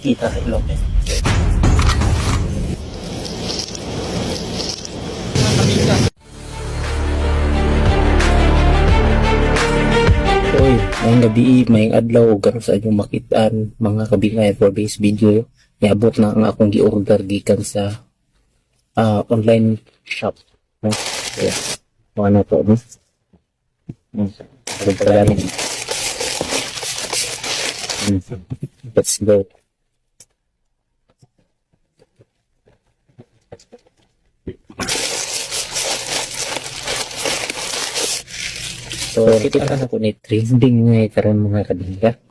Kita sa ilong eh. Uy, maayong gabi, maayong adlaw, ug karon sa inyong makitaan, mga kabingay, for this video, niabot na ang akong gi-order gikan sa online shop. No? Kaya, mga na to, no? Ano pa? Let's go. So, kita na ko ni trending nga karon, mga kabinga.